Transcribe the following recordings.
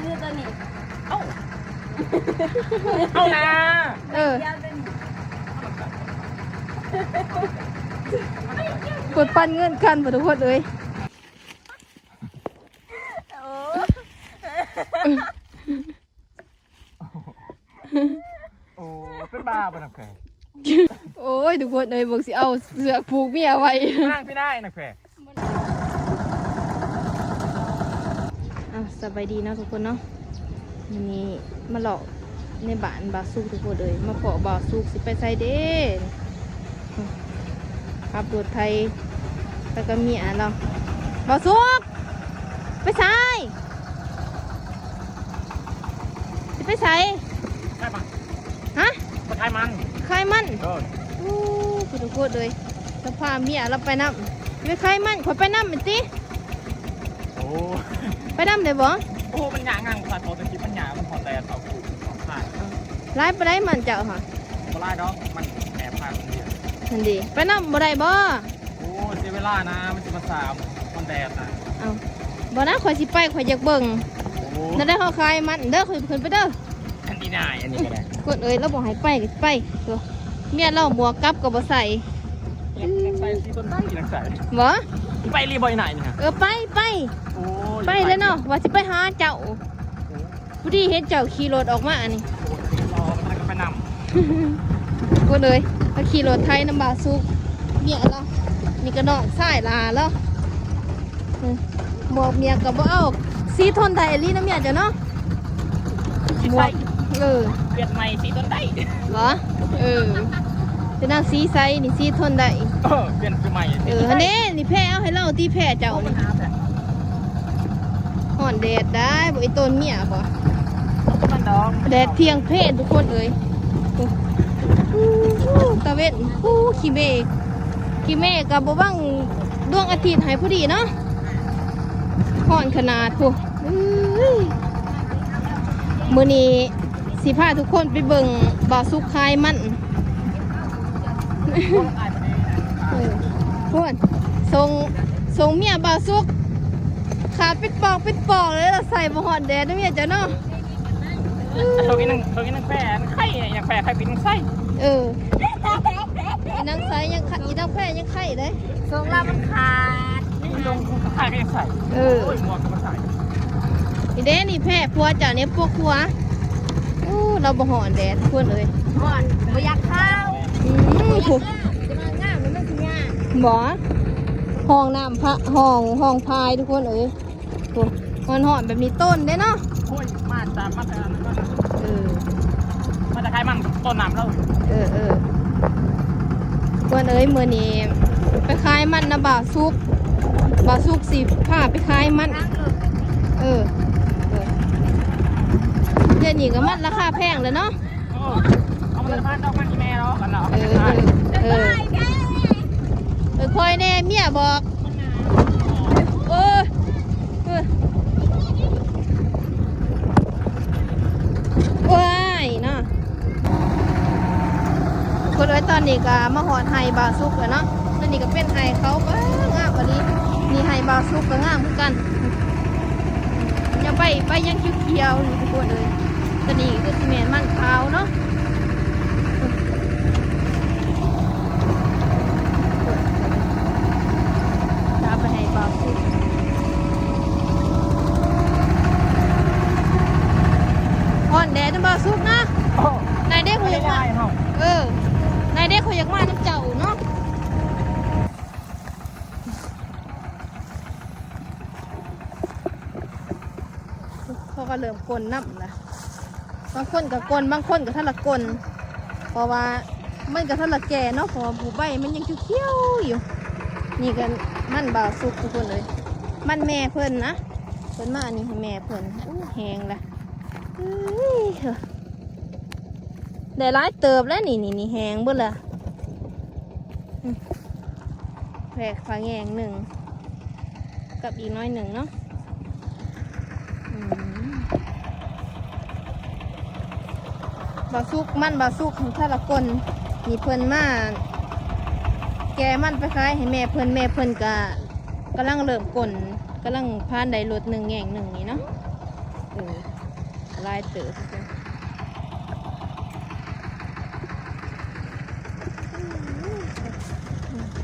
ມືຕົວນີ້ ເອົ້າ ເອົານາ ເອີ ເດຽວຕົວນີ້ ກົດປັນເງິນກັນບໍ່ ທຸກຄົນເອີຍ. ໂອ້ ໂອ້ ເປັນບ້າບໍ່ນະແພ? ໂອ້ຍ ທຸກຄົນເອີຍ ເບິ່ງຊິເອົາເຊືອກຜູກເມຍໄວ້ ນາງເປັນອ້າຍນະແພ. ອ່າ ສະບາຍດີເນາະທຸກຄົນເນາະ ມື້ນີ້ມາເລາະໃນບ້ານບ່າວສຸກ ທຸກຄົນເອີຍ ມາພໍ້ບ່າວສຸກ ຊິໄປໃສເດ? ຂັບລົດໄຖໄປກັບເມຍລາວ. ບ່າວສຸກ ໄປໃສ? ຊິໄປໃສ? ຂາຍມັນ ຮະ? ໄປຂາຍມັນ ຂາຍມັນ ໂດຍ. ໂອ້ ໂຄດໂຄດເລີຍ ລະພາເມຍລາວໄປນຳ ຊິໄປຂາຍມັນ ຂ້ອຍໄປນຳແມ່ນຕິ? ໂອ້ ໄປນຳໄດ້ບໍ່? ໂອ້ ມັນຍາກງາງ ພາດໂຕຕະກີ້ ມັນຍາກ ມັນຮ້ອນແດດ ເອົາຂູດ ເອົາຂາຍ. ເອົ້າ ຫຼາຍປານໃດມັນເຈົ້າຫະ? ບໍ່ຫຼາຍດອກ ມັນແອບຂາຍຄົນດຽວ. ຫັ້ນເດ ໄປນຳບໍ່ໄດ້ບໍ່? ໂອ້ ເສຍເວລານະ ມັນຊິມາສາມ ມັນແດດນະ. ເອົ້າ ບໍ່ນະ ຂ້ອຍຊິໄປ ຂ້ອຍຢາກເບິ່ງ. ໂອ້ ນັ້ນໄດ້ ເຮົາຂາຍມັນເດີ ຂ້ອຍຂຶ້ນໄປເດີ. ອັນນີ້ນາຍ ອັນນີ້ກໍໄດ້ ຄົນເອີຍ ລາວບໍ່ໃຫ້ໄປກໍໄປ. ໂອ້ ເມຍລາວໝວກກັບກໍບໍ່ໃສ່. ໃສ່ສີຕົນໄດ້ນາງໃສ່ ບໍ່? ໄປອີ່ຫຼີບໍ່ອີ່ນາຍນີ້? ເອີ ໄປ ໄປ ໂອ້ຍ ໄປແລ້ວເນາະ ວ່າຊິໄປຫາເຈົ້າ. ພໍດີເຫັນເຈົ້າຂີ່ລົດອອກມາອັນນີ້ ໂອ້ຍ ລໍມັນກໍໄປນຳ ຄົນເອີຍ. ມາຂີ່ລົດໄຖນຳບ່າວສຸກ ເມຍລາວ ນີ້ກໍນ້ອງຊາຍຫຼ້າລາວ. ເອີ ໝວກເມຍກໍບໍ່ເອົາ ສີທົນໄດ້ອີ່ຫຼີນະເມຍເຈົ້າເນາະ. ສີໃສ ເອີ ປ່ຽນໃໝ່ ສີທົນໄດ້ ບໍ່? ເອີ ເປັນນາງສີໃສນີ້ ສີທົນໄດ້. ເອີ ປ່ຽນຄືໃໝ່ ເອີ ຫັ້ນເດ້ ນີ້ແພເອົາໃຫ້ລາວຕິ ແພເຈົ້ານີ້. ຮ້ອນແດດໄດ໋ ບໍ່ອີ່ຕົນເມຍບໍ່? ມັນດອກ ແດດພຽງເພນທຸກຄົນເອີຍ. ໂອ້ ຕາເວັນ ໂອ້ ຂີ້ເມ ຂີ້ເມກໍບໍ່ຫວັງດວງອາທິດໃຫ້ພໍດີເນາະ ຮ້ອນຂະໜາດພຸ້ນ. ເອີຍ ມື້ນີ້ຊິພາທຸກຄົນໄປເບິ່ງບ່າວສຸກຂາຍມັນ. ເອີ ພຸ້ນ ສົ່ງ ສົ່ງເມຍບ່າວສຸກ ຂາເປັນປອກເປັນປອກເລີຍ ລາວໃສ່ບໍ່ຮ້ອນແດດນະເມຍເຈົ້າເນາະ. ໂຊກອີ່ນາງ ໂຊກອີ່ນາງແພ ໄຂ້ຫຍັງແພ ໄຂ້ເປັນນາງໄຊ. ເອີ ອີ່ນາງໄຊຍັງ ອີ່ນາງແພຍັງໄຂ້ເດ້. ໂຊກລາວມັນຂາດ ໂຊກຂາດກໍຍັງໃສ່. ເອີ ໂອ້ຍ ໝວກກໍບໍ່ໃສ່. ນີ້ເດ້ ນີ້ແພຜົວເຈົ້ານີ້ ປົວຂົວ. ໂອ້ ລາວບໍ່ຮ້ອນແດດທຸກຄົນເອີຍ ຮ້ອນ ບໍ່ຢາກເຂົ້າ. ອືມ ຜູ້ງາມ ແຕ່ວ່າງາມແລ້ວມັນຊິຍາກ ບໍ່? ຫ້ອງນ້ຳພະ ຫ້ອງ ຫ້ອງພາຍທຸກຄົນເອີຍ. ໂອ້ ຮ້ອນໆແບບນີ້ຕົ້ນເດ້ເນາະ. ໂອ້ຍ ມາຈາກ ມາແຕ່ອັນນັ້ນ ເອີ ມາຈາກຂາຍມັນຕົ້ນນ້ຳແລ້ວ. ເອີ ເອີ ເພື່ອນເອີຍ ມື້ນີ້ໄປຂາຍມັນນຳບ່າວສຸກ ບ່າວສຸກຊິພາໄປຂາຍມັນ. ເອີ ເອີ ດຽວນີ້ກໍມັນລາຄາແພງແລ້ວເນາະ. ເອີ ເອົາມາຈາກບ້ານດອກມັນອີ່ແມ່ເນາະ ກັນເນາະ. ເອີ ເອີ ເອີ ຄ່ອຍແດ່ ເມຍບອກ. ໂອ້ຍ ເອີ ວ້າຍເນາະ ຄົນເອີຍ. ຕອນນີ້ກໍມາຮອດໄຮ່ບ່າວສຸກແລ້ວເນາະ. ຕອນນີ້ກໍເປັນໄຮ່ເຂົາ ວ້າ ງາມອີ່ຫຼີ. ນີ້ໄຮ່ບ່າວສຸກກໍງາມຄືກັນ. ຍັງໃບ ໃບຍັງຂຽວໆຢູ່ທຸກຄົນເອີຍ. ຕົວນີ້ຄືຊິແມ່ນມັນຂາວເນາະ. ຕາມໄປໃຫ້ບ່າວສຸກ. ຮ້ອນແດດນະບ່າວສຸກນະ. ໂອ້ ນາຍເດ້ ຂ້ອຍຢາກມາ ເອີ ນາຍເດ້ ຂ້ອຍຢາກມານຳເຈົ້າເນາະ. ເຂົາກໍເລີ່ມກົນນ້ຳລະ ບາງຄົນກໍກົນ ບາງຄົນກໍທັນລະກົນ ເພາະວ່າມັນກໍທັນລະແກ່ເນາະ ເພາະວ່າໃບມັນຍັງຂຽວໆຢູ່. ນີ້ກໍມັນບ່າວສຸກທຸກຄົນເອີຍ ມັນແມ່ເພິ່ນນະ ເພິ່ນມາອັນນີ້ໃຫ້ແມ່ເພິ່ນ. ໂອ້ ແຫ້ງລະ ເອີຍ ໄດ້ຫຼາຍເຕີບແລ້ວນີ້ ນີ້ ນີ້ແຫ້ງເບິດລະ. ອືມ ແພກຜ້າແຍງໜຶ່ງ ກັບອີກໜ້ອຍໜຶ່ງເນາະ. ອືມ ບ່າວສຸກ ມັນບ່າວສຸກຂອງແຕ່ລະຄົນ ນີ້ເພິ່ນມາແກ່ມັນໄປຂາຍໃຫ້ແມ່ເພິ່ນ ແມ່ເພິ່ນກະກຳລັງເລີ່ມກົນ ກຳລັງພານໄດ້ລົດໜຶ່ງແຍງໜຶ່ງນີ້ເນາະ. ເອີ ຫຼາຍເຕີບ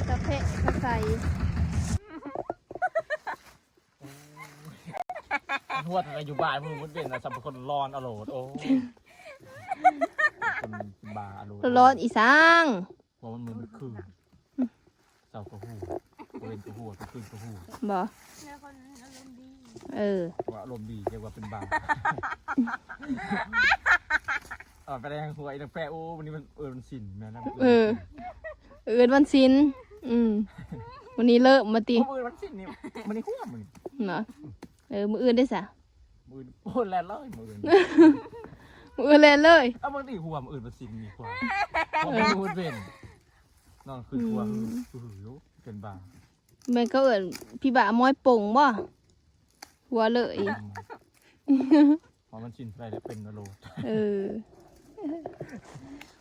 ຕະເພະຕະໄຄ. ໂອ້ຍ ຮວດຢູ່ບ້ານ ມື້ມັນເປັນນະ ສຳພັນຄົນລອນອະໂລດ. ໂອ້ຍ ຄົນບ້າອະໂລດ ລອນອີ່ສັງ. ວ່າມັນ ມັນຄື ເຊົ້າກໍຮູ້ ເວັນກໍຮູ້ ກາງຄືນກໍຮູ້ ບໍ່? ເປັນຄົນອາລົມດີ ເອີ ວ່າອາລົມດີ ຢ່າວ່າເປັນບ້າ. ເອົາໄປໄດ້ຫວຍນາງແພ. ໂອ້ ມື້ນີ້ມັນເອີ້ນວັນສິນແມ່ນນະ. ເອີ ເອີ້ນວັນສິນ. ອືມ ມື້ນີ້ເລີ່ມມາຕິ ມື້ອື່ນວັນສິນນີ້ ມື້ນີ້ຫົວມື້ນີ້ນະ. ເອີ ມື້ອື່ນເດ້ສະ? ມື້ອື່ນ ໂອ້ ແລ່ນເລີຍມື້ອື່ນ ມື້ອື່ນແລ່ນເລີຍ. ເອົາ ບາງທີຫົວມື້ອື່ນວັນສິນນີ້ກວ່າ ເອີ ມື້ອື່ນເປັນ ນອນຄືນຫົວ ອືມ ຫືຢູ່ ເປັນບ້າ. ແມ່ນເຂົາເອີ້ນຜີບ້າມອຍປົງບໍ່? ຫົວເລີຍ ອືມ ເພາະມັນຊິນໄປແລ້ວເປັນນະໂລດ. ເອີ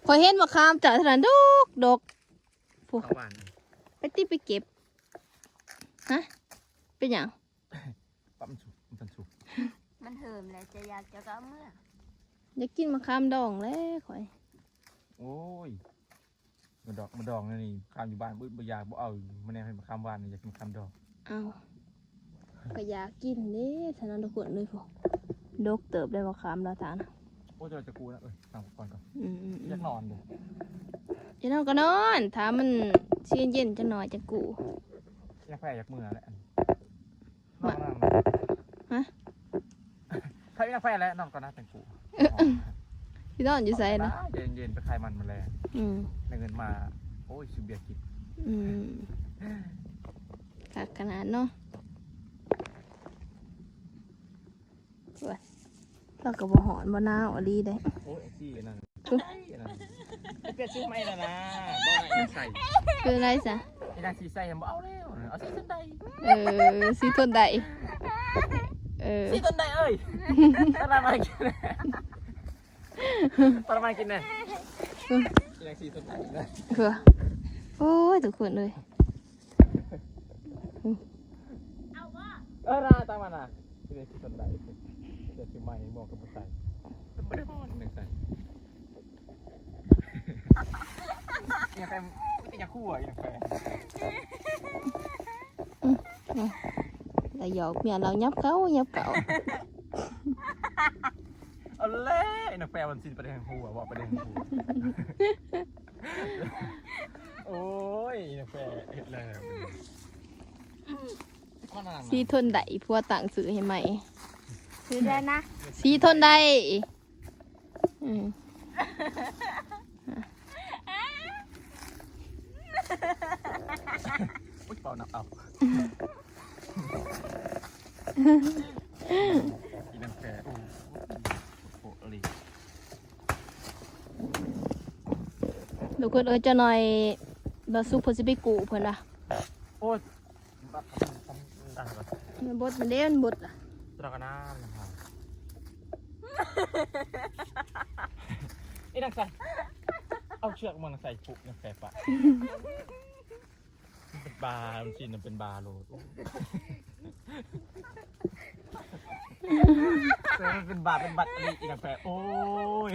ຂ້ອຍເຫັນມະຂາມເຈົ້າເທົ່ານັ້ນ ດົກໆ ພຸ້ນ ໄປຕິ ໄປເກັບ. ຮະ ເປັນຫຍັງ? ປັ້ນສຸກ ມັນຕັນສຸກ ມັນເຫີມແລ້ວ ຈະຢາກ ເຈົ້າກໍເອົາເມືອ. ຢາກກິນມະຂາມດອງແຫຼະຂ້ອຍ. ໂອ້ຍ ມາດອກມາດອງແນວນີ້ ມະຂາມຢູ່ບ້ານບໍ່ ບໍ່ຢາກ ບໍ່ເອົາ ມາແນມໃຫ້ມະຂາມຫວານ ຢາກກິນມະຂາມດອງ. ເອົ້າ ກໍຢາກກິນເດ້ ສະນັ້ນທຸກຄົນເລີຍ. ດົກເຕີບໄດ໋ມະຂາມລາວຕານະ. ໂອ້ຍ ຈະ ຈະກູ້ນະ ເອີຍ ນັ່ງພັກຜ່ອນກ່ອນ. ອືມໆໆ ຢາກນອນເດ້. ຢາກນອນກໍນອນ ຖ້າມັນຊິເຢັນໆ ຈັກໜ້ອຍຈັ່ງກູ້. ຢາກແພ້ ຢາກເມືອແຫຼະ. ມາ ຮະ ໃຜນາແຟແຫຼະ ນອນກ່ອນນະ ແຕງກູ. ຊິນອນຢູ່ໃສນະ? ເຢັນໆ ໄປຂາຍມັນມາແລງ. ອືມ ໄດ້ເງິນມາ ໂອ້ຍ ຊື້ເບຍກິນ. ອືມ ຄັກຂະໜາດເນາະ. ໂອ້ຍ ລາວກໍບໍ່ຮ້ອນບໍ່ໜາວອີ່ຫຼີເດ້. ໂອ້ຍ ຈັ່ງຊີ້ອັນນັ້ນ ໂອ້ຍ ອັນນັ້ນ ໄປປ່ຽນຊື້ໃໝ່ແລ້ວນະ. ບໍ່ໃຫ້ໃສ່ ເປັນໄດສະ? ອີນາງສີໃສ່ບໍ່ເອົາແລ້ວ ເອົາສີຊົນໄດ. ເອີ ສີຊົນໄດ. ເອີ ສີຊົນໄດເອີຍ ຕາມາກິນ ຕາມາກິນແດ່. ອືມ ອີນາງສີຊົນໄດນະ. ໂອ້ຍ ທຸກຄົນເອີຍ. ເອີ ລາຕາມານະ ທີ່ໄດ້ຄືຄົນໃດ ເສື້ອທີ່ໃໝ່ ໝວກກໍບໍ່ໃສ່ ບໍ່ໄດ້ຮ້ອນ ໄດ້ໃສ່. ອີຫຍັງແປ ມີແຕ່ຢາກຫົວ ອີຫຍັງແປ. ອືມ ລະຫຍອກເມຍລາວ ຫຍັບເຂົ້າ ຫຍັບເຂົ້າ. ເອົາແລ້ວ ອີນາງແປ ວັນສິນໄປແດງຫົວ ບໍ່ໄປແດງຫົວ. ໂອ້ຍ ແປເຮັດແລ້ວ ສີທົນໄດ້ ຜົວຕັ້ງຊື່ໃຫ້ໃໝ່ ຊື່ໄດ້ນະ ສີທົນໄດ້. ອືມ ໂອ້ຍ ເປົ່ານ້ຳເອົາ ອີນາງແປ ໂອ້ ໂອ້ ອີ່ຫຼີ. ລູກເພິ່ນເອີຍ ຈັກໜ້ອຍບ່າວສຸກເພິ່ນຊິໄປກູ້ເພິ່ນວ່າ. ໂອ້ຍ ມັນບົດ ມັນເດ້ ມັນບົດລະ ຕະກະນານະ. ອີນາງໃສ່ ເອົາເຊືອກມັນໃສ່ປຸກ ນາງແປປະ. ມັນເປັນບາ ມັນຊິນ ມັນເປັນບາໂລດ. ໂອ້ຍ ແຕ່ມັນເປັນບາເປັນບັດອີ່ຫຼີ ອີນາງແປ. ໂອ້ຍ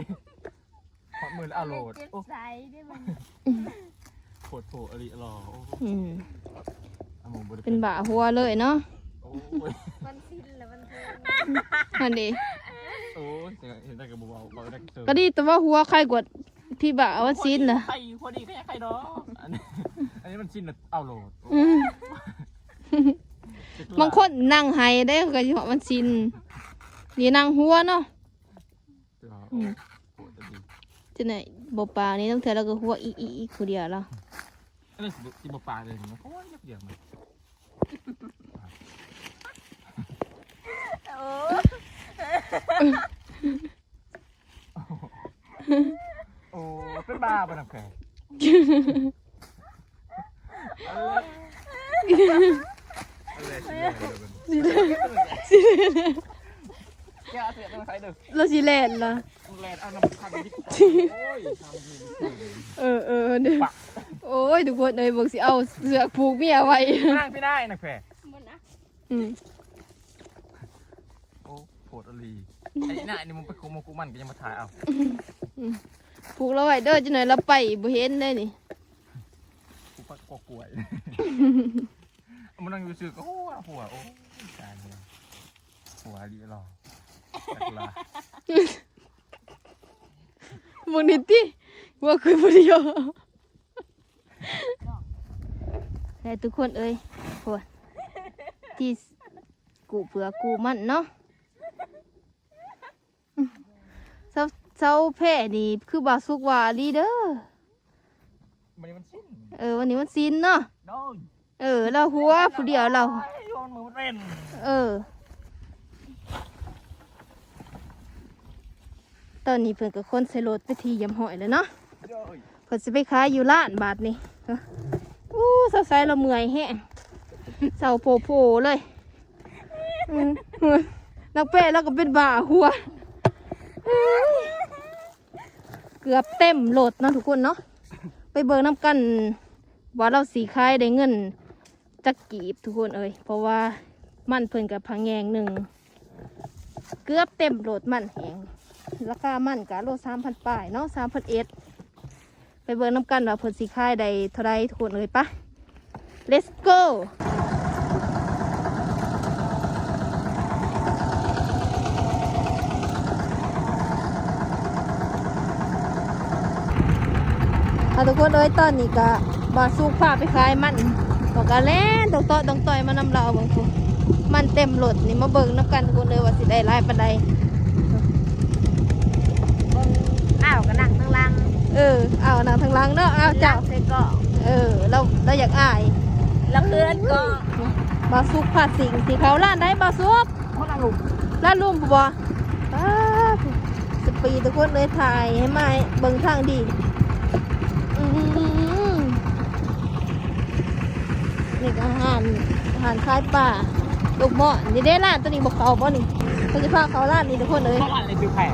ຮອດມື້ລະອາໂລດ. ໂອ້ ເຈັບໃສເດ້ມັນ ໂພດໂພອີ່ຫຼີລະ. ໂອ້ ອືມ ເປັນບາຫົວເລີຍເນາະ. ໂອ້ຍ ວັນສິນລະວັນເທີນ ຫັ້ນເດ້. ໂອ້ຍ ເຫັນໄດ້ກໍບໍ່ເວົ້າ ເວົ້າໄດ້ກໍເຊີ ກໍດີແຕ່ວ່າຫົວໄຄກວ່າ ທີ່ບາກວ່າຊິນນະ ໄຄ ພໍດີແທ້ໄຄດອກ. ອັນ ອັນນີ້ມັນຊິນນະ ເອົາໂລດ. ອືມ ບາງຄົນນັ່ງໄຫ້ໄດ້ ກໍຊິວ່າມັນຊິນ ນີ້ນັ່ງຫົວເນາະ. ອືມ ໂອ້ ໂຄດດີ ຈັ່ງໃດບໍ່ປາກນີ້ ລາງເທື່ອລາວກໍຫົວອີກໆໆ ຜູ້ດຽວລາວ. ອັນນີ້ຊິບໍ່ປາກເລີຍ ໂອ້ຍ ດຽວມັນ ໂອ້ ໂອ້ ເປັນບ້າບໍ່ນະແພ? ເອົາເລີຍ ເອົາເລີຍ ຊິເລີຍ ຊິເລີຍ ຊິເລີຍ ຢ່າເສຍຕົງໃສເດີ ລາວຊິແລ່ນລະ ແລ່ນເອົານ້ຳຄັນດິ ໂອ້ຍ ເອີໆ ເດີ ໂອ້ຍ ທຸກຄົນເອີຍ ເບິ່ງຊິເອົາເຊືອກຜູກເມຍໄວ້ ນາງ ພີ່ນາຍນາງແພ ອືມ ໂອ້ ໂພດອີ່ຫຼີ. ໄອ້ໜ້ານີ້ ມຶງໄປຄຸມມັນ ກູມັນກໍຍັງມາຖ່າຍເອົາ. ອືມ ຜູກລາວໄວ້ເດີ ຈັກໜ້ອຍລາວໄປບໍ່ເຫັນເດ້ນີ້. ກູປັກກອກກ້ວຍ. ມານັ່ງຢູ່ຊື່ກໍຫົວ ຫົວ. ໂອ້ຍ ຕາຍແລ້ວ. ຫົວອີ່ຫຼີຫຼໍ ຈັກລະ. ເບິ່ງນີ້ຕິ ຫົວຄືຜູ້ດຽວ. ແລະທຸກຄົນເອີຍ ໂພດ ທີ່ ກູ້ເຜືອກກູ້ມັນເນາະ. ເສົາ ເສົາແພນີ້ຄືບ່າວສຸກວ່າອີ່ຫຼີເດີ. ມື້ນີ້ວັນສິນ. ເອີ ວັນນີ້ວັນສິນເນາະ. ໂດຍ. ເອີ ລາວຫົວຜູ້ດຽວລາວ. ໂອ້ຍ ມັນເປັນ. ເອີ ຕອນນີ້ເພິ່ນກໍຂົນໃສ່ລົດເປັນທີ່ຮຽບຮ້ອຍແລ້ວເນາະ. ໂດຍ. ເພິ່ນຊິໄປຂາຍຢູ່ຮ້ານບາດນີ້. ອູ້ ສາວໃສລາວເມື່ອຍແຮງ ເຊົາໂພໂພເລີຍ. ອືມ ນາງແປ້ລາວກໍເປັນບ້າຫົວ. ເກືອບເຕັມລົດເນາະທຸກຄົນເນາະ. ໄປເບິ່ງນຳກັນວ່າລາວຊິຂາຍໄດ້ເງິນຈັກກີບທຸກຄົນເອີຍ ເພາະວ່າມັນເພິ່ນກໍພະແຍງໜຶ່ງ ເກືອບເຕັມລົດມັນແຮງ. ລາຄາມັນກະໂລສາມພັນປາຍເນາະ ສາມພັນເອັດ. ໄປເບິ່ງນຳກັນວ່າເພິ່ນຊິຂາຍໄດ້ເທົ່າໃດທຸກຄົນເອີຍ. ປະ let's go. ເອົາ ທຸກຄົນເອີຍ ຕອນນີ້ກະບ່າວສຸກພາໄປຂາຍມັນ ກໍກະແລ່ນຕ້ອງເຕາະຕ້ອງຕ່ອຍມານຳລາວເບິ່ງພຸ້ນ. ມັນເຕັມລົດນີ້ ມາເບິ່ງນຳກັນທຸກຄົນເອີຍວ່າຊິໄດ້ຫຼາຍປານໃດ. ເບິ່ງ ອ້າວ ກໍນັ່ງທາງຫຼັງ. ເອີ ອ້າວ ນັ່ງທາງຫຼັງເນາະ. ອ້າວ ເຈົ້າ ໃສ່ເກາະ. ເອີ ລາວ ລາວຢາກອາຍ ລາວເຂີນເກາະ. ບ່າວສຸກພາສິງ ຊິເຂົ້າຮ້ານໃດບ່າວສຸກ? ຮ້ານລຸມ. ຮ້ານລຸມບໍ່? ປ້າດ ສະປີດທຸກຄົນເອີຍ ຖ່າຍໃຫ້ມາເບິ່ງທາງດີ. ອືມ ນີ້ກໍຮ້ານ ຮ້ານຂາຍປາ ລູກໝໍ້. ນີ້ເດ້ ຮ້ານໂຕນີ້ບໍ່ເຂົ້າບໍ່ນີ້? ເພິ່ນຊິພາເຂົ້າຮ້ານນີ້ທຸກຄົນເອີຍ. ເຂົ້າຮ້ານນີ້ຖືກແພງ.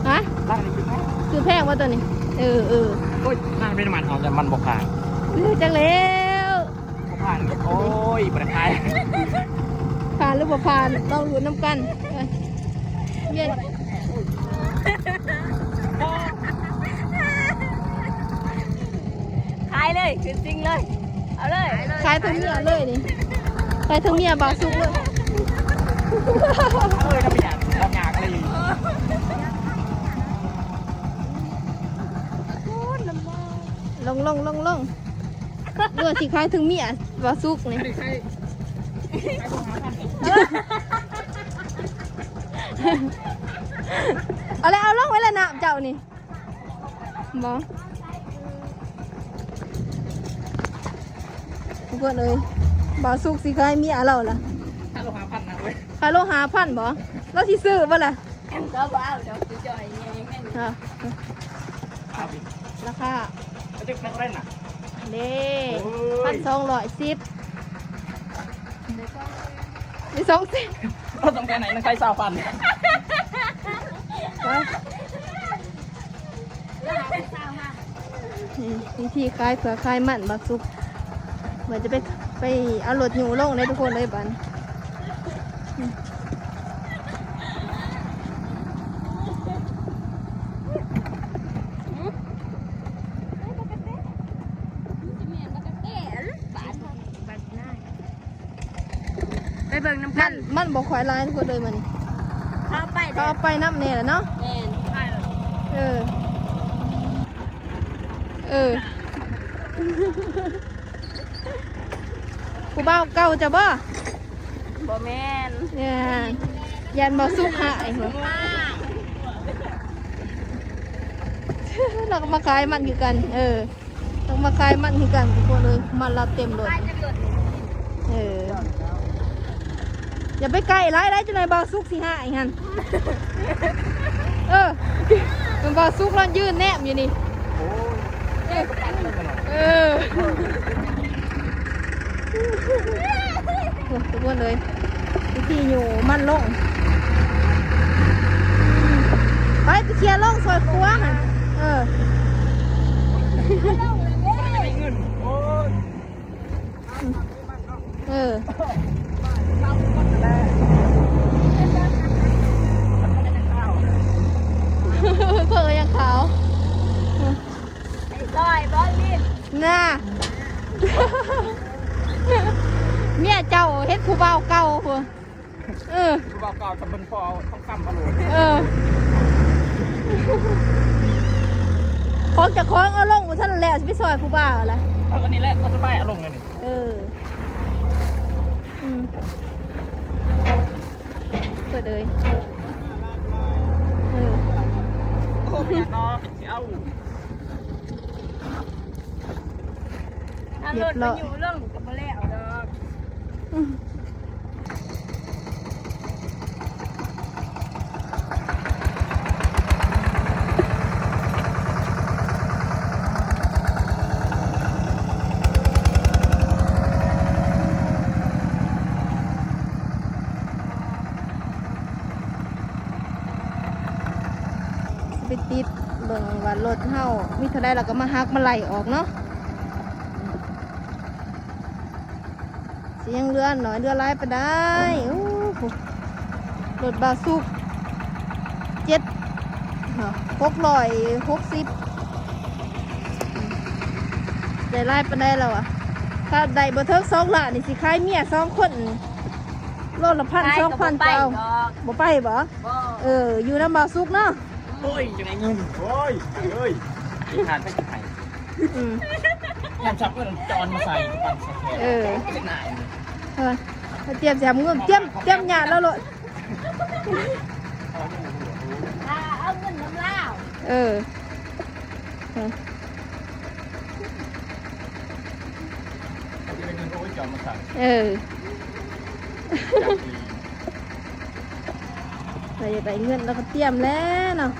ຮະ? ຮ້ານນີ້ຖືກແພງ. ຖືກແພງບໍ່ໂຕນີ້? ເອີ ເອີ. ໂອ້ຍ ນ້ຳເປັນນ້ຳມັນເອົາ ແຕ່ມັນບໍ່ຂາຍ. ເອີ ຈັກແລ້ວ. ບໍ່ຜ່ານ. ໂອ້ຍ ບໍ່ໄດ້ຂາຍ. ຜ່ານຫຼືບໍ່ຜ່ານ ລອງລຸ້ນນຳກັນ. ເອີ ຂາຍເລີຍ ຂຶ້ນຊິງເລີຍ ເອົາເລີຍ. ຂາຍເຖິງເມຍເລີຍນີ້ ຂາຍເຖິງເມຍບ່າວສຸກເລີຍ. ເອີຍ ທຳໄມຢາກ ຢາກເລີຍ. ລົງ ລົງ ລົງ ລົງ. ເຫຼືອຊິຂາຍເຖິງເມຍບ່າວສຸກນີ້. ເອົາແລ້ວ ເອົາລົງໄວ້ແລ້ວນ້ຳເຈົ້ານີ້. ບໍ່ ທຸກຄົນເອີຍ ບ່າວສຸກຊິຂາຍເມຍລາວລະ. ຂາຍໂລຫ້າພັນນະເວີຍ. ຂາຍໂລຫ້າພັນບໍ່? ລາວຊິຊື້ບໍ່ລະ? ກໍບໍ່ເອົາດອກ ຊິຈ່ອຍແຍງແມ່ນ. ຮະ? ລາຄາ ເອົາຈັກແພັກເລີຍນະ. ເດ້ ໂອ້ຍ ພັນສອງຮ້ອຍສິບ ໄດ້ສອງແສນ. ເອົາສອງແສນໃຫ້ນາງໄຊຊາວພັນ. ໄປ ນີ້ ວິທີຂາຍເຜືອກຂາຍມັນບ່າວສຸກ. ເພິ່ນຈະໄປ ໄປເອົາລົດຍູ້ລົງເດ້ທຸກຄົນເອີຍ ບາດນີ້. ໄປເບິ່ງນຳກັນ. ມັນ ມັນບໍ່ຄ່ອຍຫຼາຍທຸກຄົນເອີຍມື້ນີ້. ເຂົາເອົາໄປ ເຂົາເອົາໄປນຳແດ່ລະເນາະ. ແມ່ນ. ເອີ ເອີ ຜູ້ບ່າວເກົ່າເຈົ້າບໍ່? ບໍ່ແມ່ນ. ຢ້ານ ຢ້ານບໍ່ສຸກຫາຍ. ລາວກໍມາຂາຍມັນຄືກັນ. ເອີ ຕ້ອງມາຂາຍມັນຄືກັນທຸກຄົນເອີຍ. ມັນລາວເຕັມລົດ. ເອີ ຢ່າໄປໃກ້ຫຼາຍໄດ໋ ຈັກໜ້ອຍບ່າວສຸກຊິຫາຍຫັ້ນ. ເອີ ມັນບ່າວສຸກລອນຢືນແນມຢູ່ນີ້. ໂອ້ຍ ເອີ ເອີ ໂອ້ ທຸກຄົນເອີຍ ວິທີຢູ່ມັນລົງ. ໄປ ໄປເຄຍລົງຊ່ອຍຄົວຫັ້ນ. ເອີ ເອີ. ຈ້າ ເມຍເຈົ້າເຮັດຜູ້ບ່າວເກົ່າພຸ້ນ. ເອີ ຜູ້ບ່າວເກົ່າຈະເບິ່ງພໍເອົາທອງຄຳມາໂລດ. ເອີ ຂອງເຈົ້າຂອງເອົາລົງບໍ່ທັນແລ້ວ ຊິໄປຊ່ອຍຜູ້ບ່າວລະ. ເອົາອັນນີ້ແຫຼະ ກໍສະບາຍ ເອົາລົງອັນນີ້. ເອີ ອືມ ເປີດເລີຍ. ເອີ ໂອ້ຍ ເນາະ ເອົາ ເອົາລົດໄປຢູ່ລົງກໍບໍ່ແລ້ວດອກ. ອືມ ຊິໄປຕິດເບິ່ງວ່າລົດເຮົາມີເທົ່າໃດ ແລ້ວກໍມາຫັກມາໄລ່ອອກເນາະ. ຊິຍັງເຫຼືອໜ້ອຍເຫຼືອຫຼາຍປານໃດ? ໂອ້ໂຫ ລົດບ່າວສຸກ ເຈັດ ຫົກຮ້ອຍຫົກສິບ ໄດ້ຫຼາຍປານໃດແລ້ວວະ? ຖ້າໄດ້ບໍ່ເຖິງສອງລ້ານນີ້ ຊິຂາຍເມຍສອງຄົນ ໂລລະພັນ ສອງພັນ ກໍເອົາ. ບໍ່ໄປບໍ່? ບໍ່. ເອີ ຢູ່ນຳບ່າວສຸກເນາະ. ໂອ້ຍ ຈັ່ງໄດ້ເງິນ ໂອ້ຍ ເອີຍ ຊິທານໄປຊິໄປ. ອືມ ຍາມຊັບເພິ່ນຈອນມາໃສ່ປັນໃສ່ແຂນ. ເອີ ເອີ ຕຽມຊິຫາເງິນ ຕຽມ ຕຽມຍາດລາວໂລດ. ຖ້າເອົາເງິນນຳລາວ. ເອີ ເອີ ເອົາໄປເງິນ ໂອ້ຍ ຈອນມາໃສ່. ເອີ ຢາກໄດ້ເງິນແລ້ວກໍຕຽມແລ້ວເນາະ.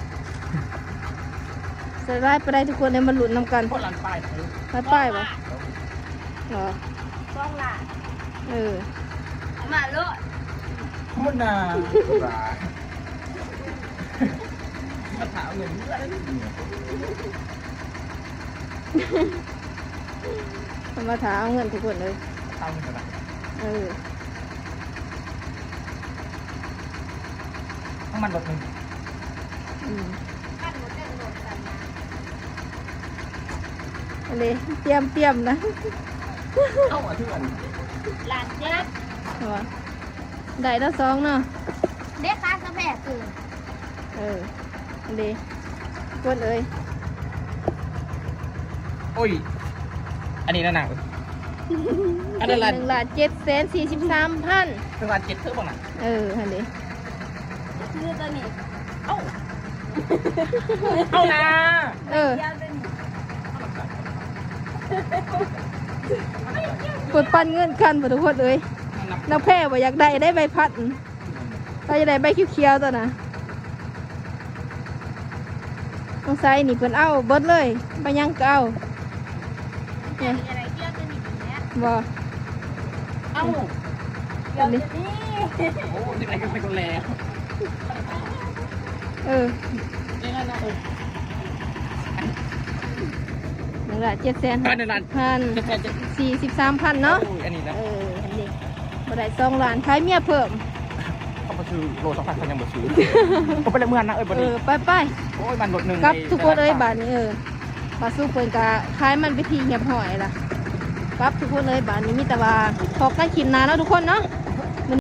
ສະບາຍປານໃດທຸກຄົນ ໄດ້ມາລຸ້ນນຳກັນ. ບໍ່ລ້ານປາຍ ລ້ານປາຍບໍ່? ເອີ ສອງລ້ານ. ເອີ ມາໂລດ ພຸ້ນນະ ມາຖາມເງິນເຮືອນ. ເພິ່ນມາຖ້າເອົາເງິນທຸກຄົນເອີຍ. ເອົາເງິນເທົ່າໃດ? ເອີ ນ້ຳມັນລົດໜຶ່ງ. ອືມ ອັນນີ້ຕຽມ ຕຽມນະ. ເອົາ ອັນເທື່ອນ ລ້ານເຈັດ. ເອີ ໄດ້ແລ້ວສອງເນາະ. ເດ້ ຄ່າສະແບກຄື ເອີ ອັນນີ້ ກົດເອີຍ. ໂອ້ຍ ອັນນີ້ນະນາງ ອັນນັ້ນລະ ໜຶ່ງລ້ານເຈັດແສນສີ່ສິບສາມພັນ. ໜຶ່ງລ້ານເຈັດ ຖືກບໍ່ນະ? ເອີ ຫັ້ນເດ້ ຄືຕົວນີ້. ເອົ້າ ເອົານາ. ເອີ ເພິ່ນປັນເງິນກັນບໍ່ ທຸກຄົນເອີຍ. ນາງແພບໍ່ຢາກໄດ້ເດ້ໃບພັດ. ເຮົາຈະໄດ້ໃບຂຽວໆຕົວນະ. ສົງໄສນີ້ເພິ່ນເອົາເບິດເລີຍ ໃບຫຍັງກໍເອົາ. ບໍ່ ເອົາ ອັນນີ້ ໂອ້ ຊິໄດ້ກັນໄປກ່ອນແລ້ວ. ເອີ ນີ້ລະເນາະ ເອີ ໜຶ່ງລ້ານເຈັດແສນ ເອີ ໜຶ່ງລ້ານ ພັນ ເຈັດແສນ ສີ່ສິບສາມພັນເນາະ. ໂອ້ຍ ອັນນີ້ນະ ເອີ ອັນນີ້ ບໍ່ໄດ້ສອງລ້ານ ຂາຍເມຍເພີ່ມ. ເຂົາບໍ່ຊື້ ໂລສອງພັນເຂົາຍັງບໍ່ຊື້. ເອົາໄປລະເມືອນນະເອີຍ ບັດນີ້. ເອີ ໄປໆ ໂອ້ຍ ມັນລົດໜຶ່ງ ກັບທຸກຄົນເອີຍ ບາດນີ້. ເອີ ປາສຸກເພິ່ນກະຂາຍມັນເປັນທີ່ຮຽບຮ້ອຍລະ ກັບທຸກຄົນເອີຍ. ບາດນີ້ມີແຕ່ວ່າພໍ້ກັນຄລິບໜ້າເນາະ ທຸກຄົນເນາະ.